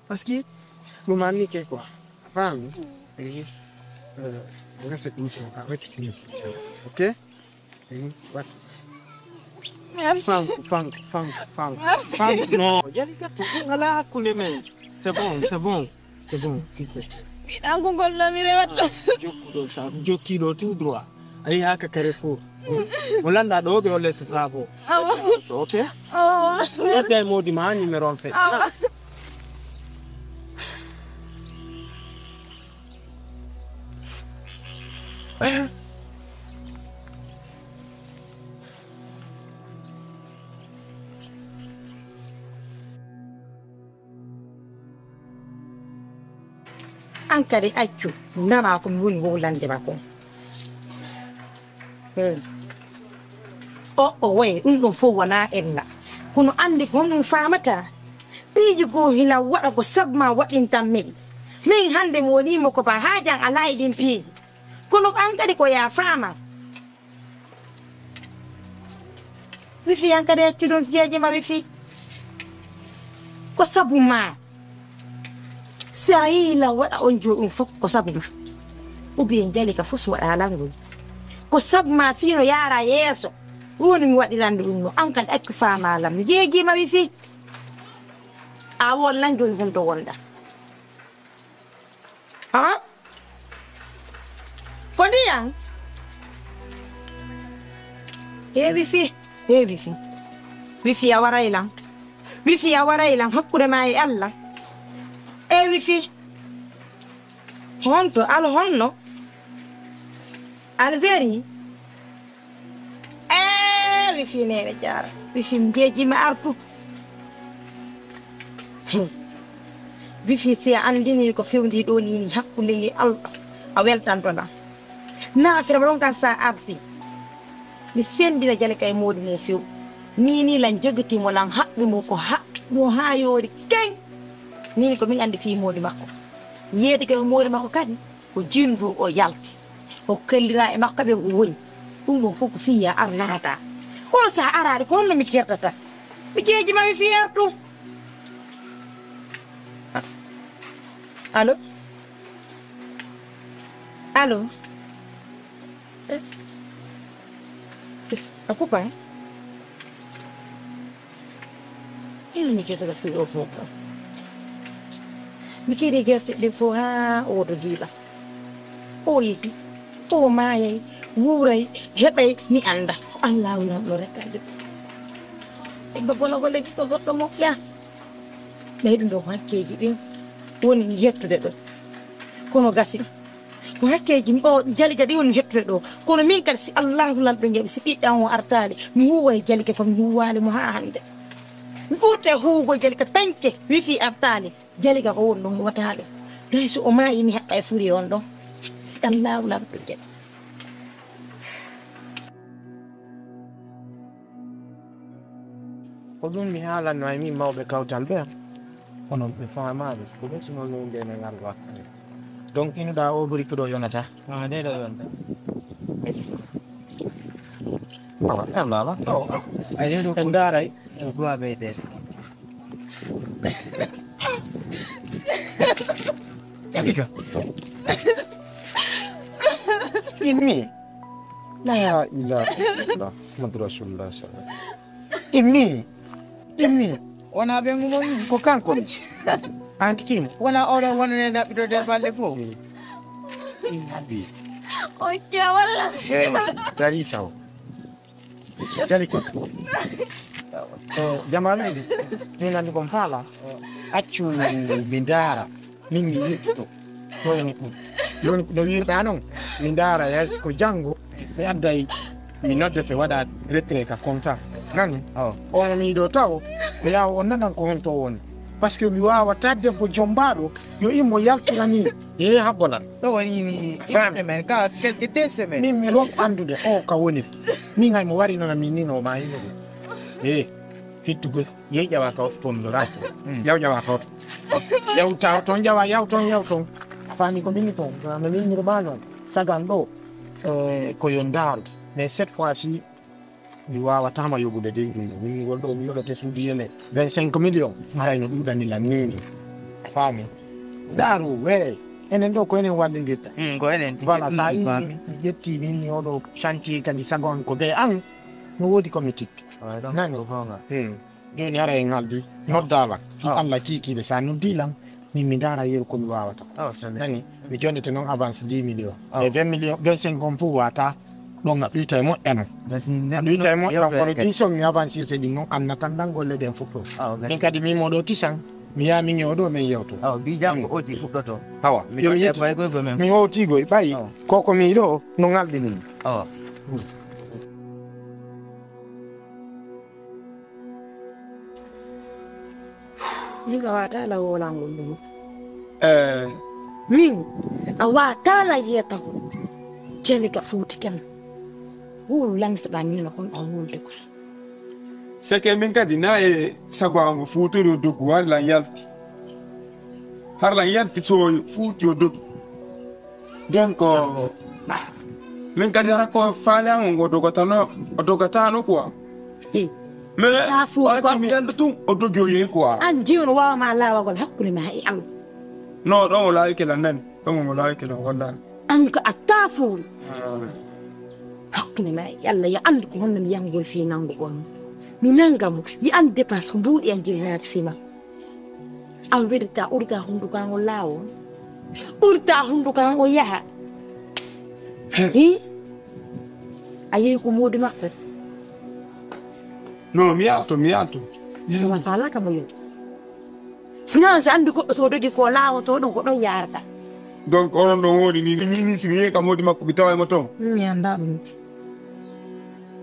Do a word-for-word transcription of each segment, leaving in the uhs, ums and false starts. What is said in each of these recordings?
Parce que ɗum anni ke quoi. A faami? Eh, eh, rese ɗum to, a reti ɗum. Ok? Eh, what? Merci. Fanku, fanku, fanku, fanku. Merci. Fanku, no, jali gatto, ɗum alaa hakkunde men. C'est bon, c'est bon, c'est bon, c'est bon. Miɗa ko ngol no mi rewata. Jokkuɗo sa, jokkiɗo tout droit. A yaha ka carrefour. Mo lannda ɗo ɓe holle to safo. Awa. Ok? Awa. Wadda e modi ma numéro on fe. Awa. An kadi accu, nana ko mi woni wowlande ma kon. Hmm. O, o, waye, ɗum ɗon fof wonaa ella. Kono anndi ko honɗum faamata? Piiji goo hila waɗa ko sabu ma waɗintan min. Min hannde mi woniimo ko ba haajan alaa e ɗin piiji. Kono an kadi ko yaa faama. Wifi an kadi accu ɗon piyeeje ma wifi. Ko sabu ma. Si a yii la waɗa on jo ɗum fof ko sabu ma. Ou bien jali ka fof waɗa languy. Ko sabu ma fii no yaara yeeso. Woni mi waɗirande ɗum no. An kadi accu faama lam. Mi jeejii ma wifi. A won lan joni honto wonɗa. Ha? Ko ndiyam? He wifi, he wifi. Wifi a waray lan. Wifi a waray lan hakkunde ma e Allah. E wifi. Honto, alo honno? Algérie? Eh, wifi Neene Jaara. Wifi mi jeejii ma artu. Hmm. Wifi si a anndini ko fewndi ɗo ni, ni hakkunde e Allah, a weltanto lan. Na fira ɗon kan sa arti. Mi senndina jale kay moodi mo few. Ni ni lan jogiti mo lan haɓɓi mo ko haɓɓi mo haa yoori keng. Ni ni ko min anndi fii moodi makko. Yeedi kay moodi makko kadi. Ko jinndu o yalti. O kellira e makko ɓe o woni. Ɗum ɗon fof ko fii ya ar naata. Kono so a araade, ko honno mi kerdata? Mi jeeji ma mi fii artu. Allo? Allo? Eh? A kupa? Ina mi jettata fii o fof. Mi keɗi gerte ɗen fof haa oto jiiɓa. O yehi, o maayay, wuuray, heɓay, mi annda. Ko Allaahu lanɗo rek kadi. Debbo bono ko lekki ko goɗɗo moƴƴa. Ɓay ɗum ɗo ko hakkeeji ɗin woni mi yettude ɗo. Kono gasi. Ko hakkeeji mi o jali kadi woni mi hettude ɗo. Kono min kadi si Allaahu lanɗo jaɓi si ɓiɗɗo an o artaali, mi huuwa e jali ka ko mi huuwaali mo haa hannde. Mi ɓurte huugo jali ka tanke wifi artaali. Jali ka ko woni ɗum wataale. Tawi so o maayi mi haɓɓa e furi on ɗon. Si Allaahu lanɗo jaɓi. Ko ɗum mi haalanno e min mawɓe kawtal ɓe. Kono ɓe faamaali ko ɓe sino nunde ne ngal wakkati. Donc inoɗa o ɓuri ko ɗo yonata. Ah, nde ɗo yonata. Awa, Allah, Allah. Ay, nde ɗo en daaray. Ɗo ɓeyde. Yalika. Immi. La ilaha illallah. Muhammadu Rasulullah sallallahu alaihi wasallam. Immi. Immi. Wona ɓe ngumoni. Ko kanko ni. Anti tim. Wona oɗo wonane ɗaɓɓito de balɗe fof. Abi. O cewalla. Eh, dari taw. Jali ko. Ko jamanuji. Min andi kon faala. Accu mi ndaara. Min mi yettuto. Ko woni ɗum. Joni no wiirɗa noon, mi ndaara yeeso ko janngo, mi adday, mi noddete waɗa retrait ka compta. Nani? Awa. On miɗo taw, ko yaw on nanan ko honto woni. Parce que mi waawata debbo jombaaɗo, yo immo yaltorani. E habbolan. Ɗo woni mi une semaine, ka quelques deux semaines. Min mi ron anndude o ka woni. Min hay mo wari noon min ni no ma yino. E fittugol. Yehi ƴawa ka oto toon ɗo raaki. Yaw ƴawa ka oto. Yaw taw toon ƴawa, yaw toon, yaw toon. A faami ko min toon. No min mi ron ma noon. Sagan ɗo. Eh, ko yo ndaar. Mais cette fois-ci, mi waawataama yoɓude dey ɗum ɗo. Min ngol ɗo, mi yoɓete suudu yele vingt-cinq millions. Haray no ɗuuɗani lan neeni. Faami. Daaru, we, enen ɗo ko enen wallindirta. Mm, ko enen tigi. Voilà, sa yi mi ƴetti min mi oɗo chantier kadi sago an ko be an. No woodi ko mi tikki. Nani? Hmm. Jooni hara en haldi. Noddaama. Ki Allah kiikiiɗe sa noddi lan. Min mi ndaara yeru ko mi waawata. Nani? Mi jonnete noon avance dix millions. E vingt millions, vingt-cinq on fof waata. Ɗon a ɗuyta e moƴƴa noon. A ɗuyta e moƴƴa kono ɗin son mi avancirte ɗin noon annatan ɗan golle ɗen fof ɗo. Min kadi min moɗo kisan. Mi yaha min e oɗo min yewto. Awa, bi jam ko oti fuɗɗoto. Awa. Mi hoti goy ɓayi. Koko mi ɗo no ngalɗini. Awa. Min a waata la wolangol ɗum. Eh. Min a waata la yetagol. Jeli ka fuuti ken. Wulu lantoɗa min kon a wulde ko. C'est que min kadi na e sago am fuutori o doggu har lan yalti. Har lan yalti so fuuti o doggu. Donc, min kadi hara ko faale an o dogatano, o dogatano quoi. Mais ta fu ko mi yanda tun o dogi o yehi quoi. An jiwno wawa ma lawagol hakkunde ma e am. No, ɗon o laawi kela nan. Ɗon o laawi kela walla. An ko a taafuwol. Hakkunde ma e Allah, ya anndu ko honno mi yangol fii nangu on. Mi nanga mo, ya anndu dépense ko mbuuɗi an jibinaade fii makko. An welirta, ɓurta hunduko an o laawol. Ɓurta hunduko an o yaha. Hi? A yehi ko moodi makko. No, mi yaato, mi yaato. Ɗum a faalaka mo yehi. Sinon, si anndi goɗɗo so dogi ko laawoto ɗum, ko ɗon yaarata. Donc, onon ɗon woni ni, ni, ni, si mi yehi ka moodi makko, mi taway mo toon? Mi anndaa ɗum.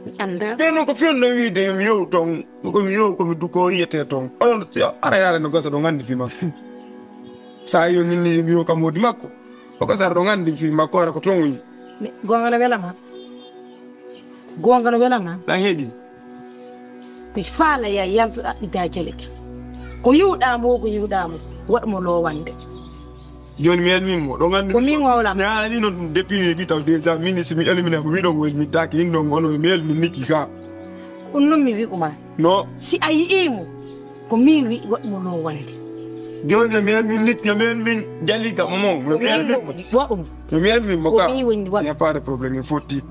Mi anndaa. Te non ko fiyon no wiide, mi yehu toon, ko mi yehu, ko mi du-, ko yiyetee toon. Onon, si ara yaare no gasa ɗon anndi fii makko. Sa yo ngilli mi yehu ka moodi makko. O gasa ɗon anndi fii makko, ara ko toon o yi. Mi, goonga no welama. Goonga no welama. Ɗan heɗi. Mi faala ya yaltu ɗaɓɓita Jalika. Ko yiwɗaa mo, ko yiwɗaa mo, waɗ mo lowande. Jooni mi yalmin mo, ɗo nganndi ko min wawlam. Mi haalani noon depuis mi wiɗa déjà, min si mi yalmina ko wiɗo ko mi taaki inno ngono, mi yalmin nikki ka. Ɗum noon mi wi'uma. No. Si a yi'ii mo, ko min wi'i waɗ mo lowande. Jooni mi yalmin nikki, mi yalmin Jalika mo, mo. Ko min woni waɗum. Mi yalmin mo ka. Ko min woni waɗum. Il n'y a pas de problème, mi fotti.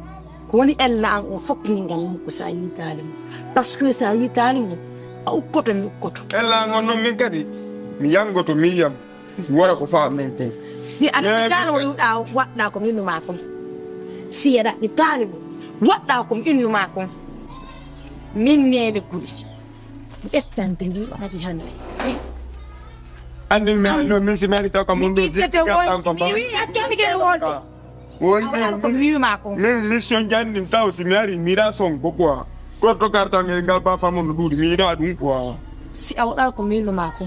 Ko woni ella an on fof min nganndu ko sa yitaali mo. Parce que sa yitaali mo, a ukkoto mi ukkoto. Ella an on noon min kadi, mi yanngoto mi yiyam. Mi wara ko faa men ten. Si aɗa yitaali mo ɗuɗa waɗɗa ko min numa kon. Si aɗa yitaali mo waɗɗa ko min numa kon. Min neene gudi. Mi ƴettante ndi adi hannde. Anndi mi ari no min si mi ari taw kam mun ɗo mi ƴettete won. Mi wi a kemi gere won. Woni ko wi'umaa ko. Min mission janni taw si mi ari mi ra son ko quoi. Gorto karta ngal ngal ba famu no ɗuuɗi mi ra ɗum quoi. Si a waɗa ko miinumaa ko.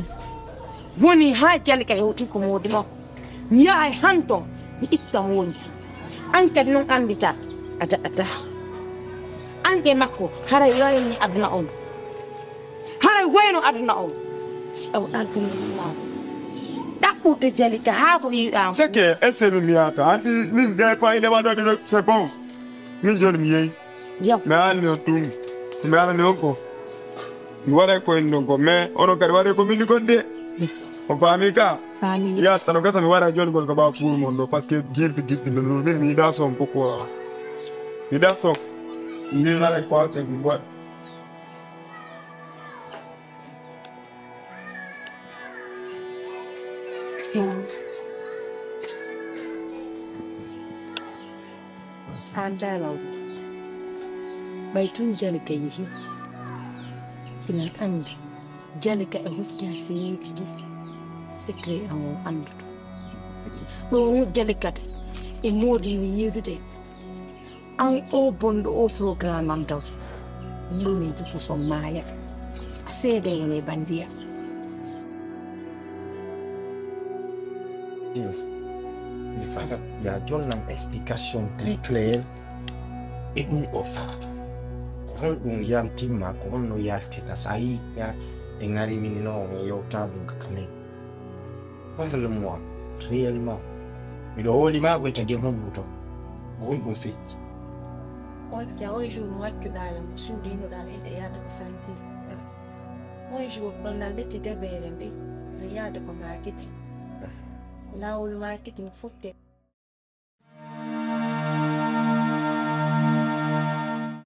Woni haa Jalika hewti ko moodi makko. Mi yahay han ton mi itta moodi. An kadi non anndita a daɗata. An e makko haray wayni aduna on. Haray wayno aduna on. Si a waɗa ɗum ɗaɓɓude Jalika haa ko yiɗaa. C'est que est-ce que mi yahata anndi min nde payde waɗoɓe ɗo c'est bon. Min jooni mi yehi. Yaw. Mi alani on ɗum. Mi alani on ko mi waɗay ko en ɗon ko mais onon kadi waɗay ko min gonɗe. On faami ka? Faami. Ya tano gasa mi waɗa jooni gol ko ɓaawa pour mon ɗo parce que gilɗi gilɗi no min mi yiɗa son ko quoi. Mi yiɗa son. Mi waɗay ko mi waɗa. Haa daalawma ɓay tun Jalika yehi hinan anndi Jalika e hokki seyeeji ɗi secret an o annduto ɗo Jalika e moodi no yiidude. An o bonɗo o programme am taw. Yurmeji ko son maaya. A seede woni bandiya. Mi fala ya jonnan explication très claire e ɗum o fa. Ko honɗum yaltimma ko honno yaltirta sa yi e ngari min no on yewta ɗum ka kamen. Parle-moi réellement. Miɗo hooli ma ko e tagi honɗum to. Ko honɗum feƴƴi. Wacca on jour mo waccuɗaa lam suuɗiinoɗaa ete yaada ko santir. On jour ɗon nan letti debeere nde. Yaade ko makiti. Laawol makiti mi fotte.